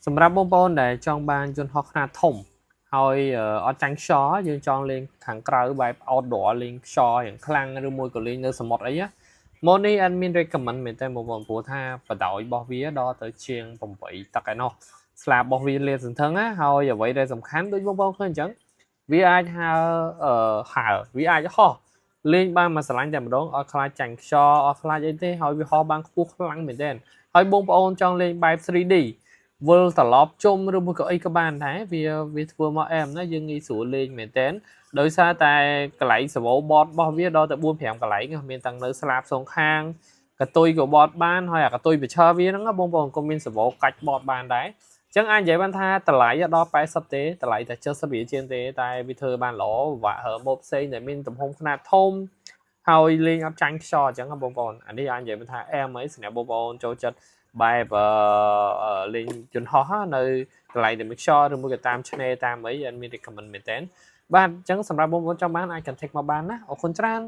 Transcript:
សម្រាប់បងប្អូនដែលចង់បានយន្តហោះខ្នាតធំហើយអត់ចាញ់ខ្យល់យើងចង់លេងខាងក្រៅបែប outdoor លេងខ្យល់យ៉ាងខ្លាំងឬមួយក៏លេងនៅសមុទ្រអីណាម៉ូនេះអត់មាន recommend មែនតើបងប្អូនព្រោះថាបដោយរបស់វាដល់ទៅជាង8ទឹកឯណោះស្លាបរបស់វាលាតសន្ធឹងណាហើយអ្វីដែលសំខាន់ដូចបងប្អូនឃើញអញ្ចឹងវាអាចហើអឺហើវាអាចហោះលេងបានមួយស្រឡាញ់តែម្ដងអត់ខ្លាចចាញ់ខ្យល់អត់ខ្លាចអីទេហើយវាហោះបានខ្ពស់ខ្លាំងមែនទែនហើយបងប្អូនចង់លេងបែប 3D វិលត្រឡប់ជុំឬមួយក៏អីក៏បានដែរវាវាធ្វើមកអែមណាយើងងាយស្រួលលេងមែនតើដោយសារតែកន្លែង servo បតរបស់វាដល់ទៅ4 5កន្លែងមានទាំងនៅស្លាបសងខាងកតុយក៏បត់បានហើយអាកតុយប្រឆើវាហ្នឹងបងប្អូនក៏មាន servo កាច់បត់បានដែរអញ្ចឹងអាចនិយាយបានថាតម្លៃដល់80ទេតម្លៃតែ70រៀលជាងទេតែវាធ្វើបានល្អពិបាកហើម៉ូផ្សេងដែលមានទំហំខ្នាតធំហើយលេងអត់ចាញ់ខ្យល់អញ្ចឹងបងប្អូនអានេះអាចនិយាយបានថាអែមអីសម្រាប់បងប្អូនចូលចិត្តបែបអឺលេងយន្តហោះនៅកន្លែងដែលមានខ្យល់ឬមួយក៏តាមឆ្នេរតាមអីអត់មាន recommend មែនតើបាទអញ្ចឹងសម្រាប់បងប្អូនចង់បានអាច contact មកបានណាអរគុណច្រើន។